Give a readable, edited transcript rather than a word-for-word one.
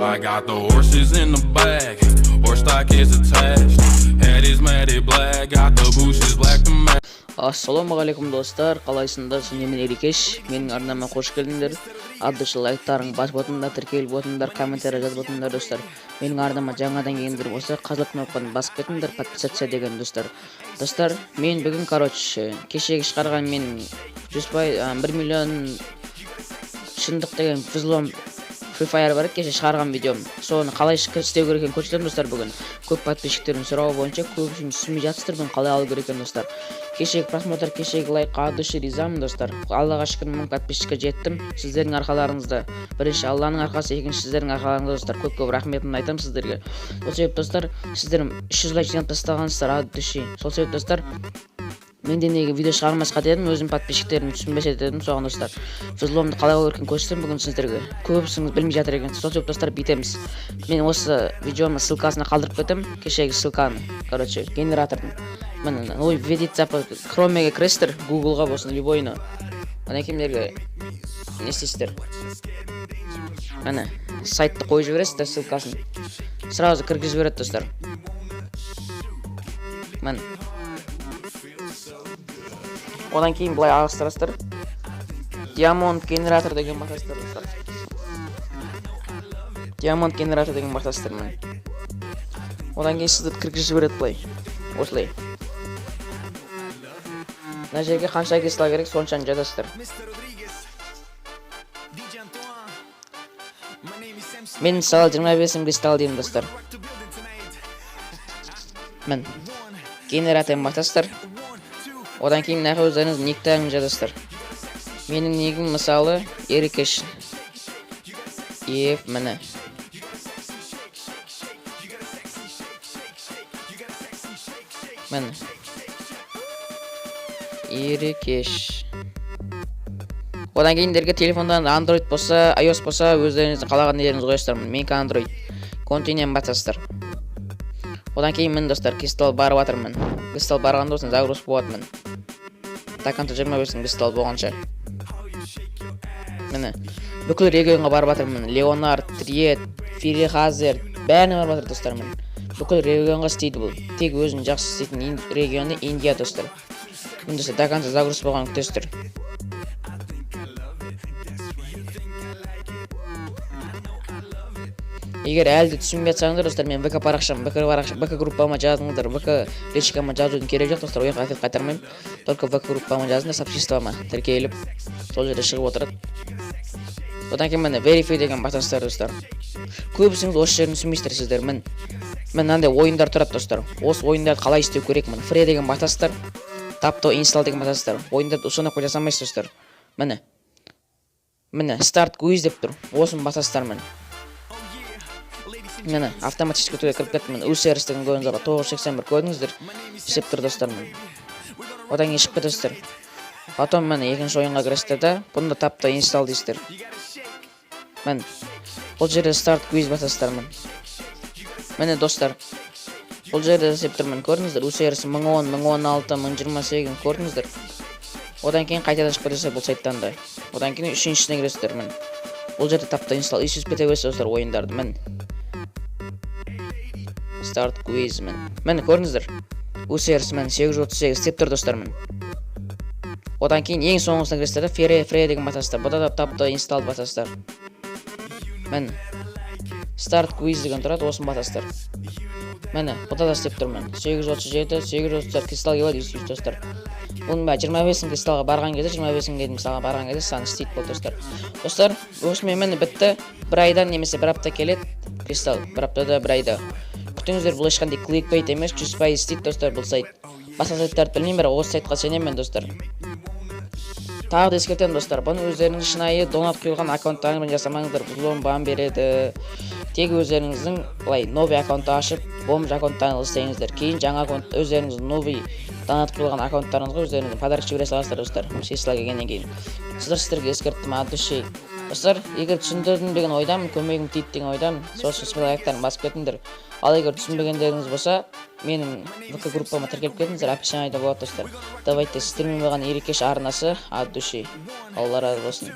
I got the horses in the back, horse stock is attached. Head is matted black, got the bushes black to match. Ассалаумағалейкум, достар! Қалайсыңдар? Мен Ерекеш, менің арнама қош келдіңдер. От души лайктарың басып отырыңдар, тіркеліп отырыңдар, комментарий жазып отырыңдар, достар. Менің арнама жаңадан келгендер болса, қызыл кнопканы басып кетіңдер, подписаться деген, достар. Достар, мен бүгін, короче, кешегі шығарған мен 100%, 1 миллион шындық деген взлом Free Fire бар еді, кеше шығарған видеом. Соны қалай істеу керек екенін көрсетемін, достар, бүгін. Көп подписчиктердің сұрауы бойынша, көбісін түсінбей жатсыздар бұны қалай алу керек екенін, достар. Кешегі просмотр, кешегі лайкқа от души ризамын, достар. Аллаға шүкір, 1000 подписчикке жеттім. Сіздердің арқаларыңызда. Бірінші Алланың арқасы, екінші сіздердің арқаларыңызда, достар. Көп көп рахметімді айтамын сіздерге. Сол себепті, достар, сіздер 300 лайк жинап тастағансыздар от души. Сол себепті, достар, мен де неге видео шығармасқа дедім, өзім подписчиктерім түсінбесе дедім, соған, достар. Взломды қалай алу керек екенін көрсетемін бүгін сіздерге. Көбісіңіз білмей жатыр екенсіз. Сол себепті, достар, бүйтеміз. Мен осы видеоның ссылкасына қалдырып кетемін, кешегі ссылканы, короче, генератордың. Міне, ой, введите запрос, Хромеге кіресіздер, Гуглға болсын, любойына. Одан кейін мына не істейсіздер? Міне, сайтты қойып жібересіздер ссылкасын. Сразу кіргізіп жібереді, достар. Міне. Одан кейін былай ағыстырасыздар. Diamond генератор деген басасыздар, достар. Diamond генератор деген басасыздар, міне. Одан кейін сізді кіргізіп жібереді былай. Осылай. Мына жерге қанша кристалл керек, соншаны жазасыздар. DJ Antoine. My name is MC. Мен мысалы 25 мың кристалл деймін, достар. Rock the building tonight. Міне. Генератор басасыздар. One, two. Одан кейін мына өздеріңіз никтарыңызды жазасыздар. Менің нигім мысалы Ерекеш. Еф, міне. Міне. Ерекеш. Одан кейін сендерге телефондан Android болса, iOS болса, өздеріңіздің қалаған нелеріңізді қоясыздар. Міне, менікі Android. Continue басасыздар. Одан кейін, міне, достар, кристалл барып жатыр, міне. Кристалл барғанда осыны загрузка болады, міне. До конца 25 мың кристалл болғанша. Міне. Бүкіл регионға барып жатыр, міне. Леонард, Триет, Фирихазер, бәріне барып жатыр, достар, міне. Бүкіл регионға істейді бұл. Тек өзінің жақсы істейтін регионы Индия, достар. Міне, достар, до конца загрузка болғанын күтесіздер. Егер әлі де түсінбей жатсаңыздар, достар, мен ВК парақшам, ВК парақша, ВК группама жазыңыздар, ВК личкама жазудың керегі жоқ, достар, ол жаққа ответ қайтармаймын. Только ВК группама жазыңдар, сообществома тіркеліп, сол жерде шығып отырады. Одан кейін, міне, verify деген басасыздар, достар. Көбісіңіз осы жерін түсінбейсіздер сіздер, міне. Міне, мынандай ойындар тұрады, достар. Осы ойындарды қалай істеу керек, міне. Free деген басасыздар. Tap to install деген басасыздар. Ойындарды установка жасамайсыз, достар. Міне. Міне, start quiz деп тұр. Осыны басасыздар, міне. Міне, автоматически түрде кіріп кетті, міне. UCRS деген көрдіңіздер ғой, 981 көрдіңіздер. Істеп тұр, достар, міне. Одан кейін шығып кетесіздер. Потом, міне, екінші ойынға кіресіздер да, бұны да tap to install дейсіздер. Міне. Бұл жерде start quiz басасыздар, міне. Міне, достар. Бұл жерде істеп тұр, міне, көрдіңіздер. UCRS 1010, 1016, 1028 көрдіңіздер. Одан кейін қайтадан шығып кетесіздер бұл сайттан да. Одан кейін үшіншісіне кіресіздер, міне. Бұл жерде tap to install, өйстіп кете бересіздер, достар, ойындарды, міне. Start quiz, міне. Міне, көрдіңіздер. UCRS, міне, 838 істеп тұр, достар, міне. Одан кейін ең соңғысына кіресіздер да, free деген басасыздар. Бұда да tap to install басасыздар. Міне. Start quiz деген тұрады, осыны басасыздар. Міне, бұда да істеп тұр, міне. 837, 834 кристалл келеді, өйстіп, достар. Бұның бәрі 25 мың кристаллға барған кезде, 25 мыңға дейін мысалға барған кезде сан істейді бұл, достар. Достар, осымен, міне, бітті. Бір айдан немесе бір апта келеді кристалл. Бір аптада, бір айда. Күтіңіздер, бұл ешқандай кликбейт емес, 100% істейді, достар, бұл сайт. Басқа сайттарды білмеймін, бірақ осы сайтқа сенемін мен, достар. Тағы да ескертемін, достар, бұны өздеріңіз шынайы донат құйылған аккаунттарыңызбен жасамаңыздар, взлом бан береді. Тек өздеріңіздің былай новый аккаунт ашып, бомж аккаунттарыңызды істеңіздер. Кейін жаңа аккаунт, өздеріңіздің новый донат құйылған аккаунттарыңызға өздеріңіздің подарок жібере саласыздар, достар. Сыйсыла келгеннен кейін. Сіздер сіздерге ескерттім от души. Достар, егер түсіндірдім деген ойдамын, көмегім тиді деген ойдамын. Сол үшін лайктарын басып кетіңдер. Ал егер түсінбегендеріңіз болса, менің ВК группама тіркеліп кетіңіздер, описаниеда болады, достар. Давайте, сіздермен болған Ерекеш арнасы, от души. Алла разы болсын.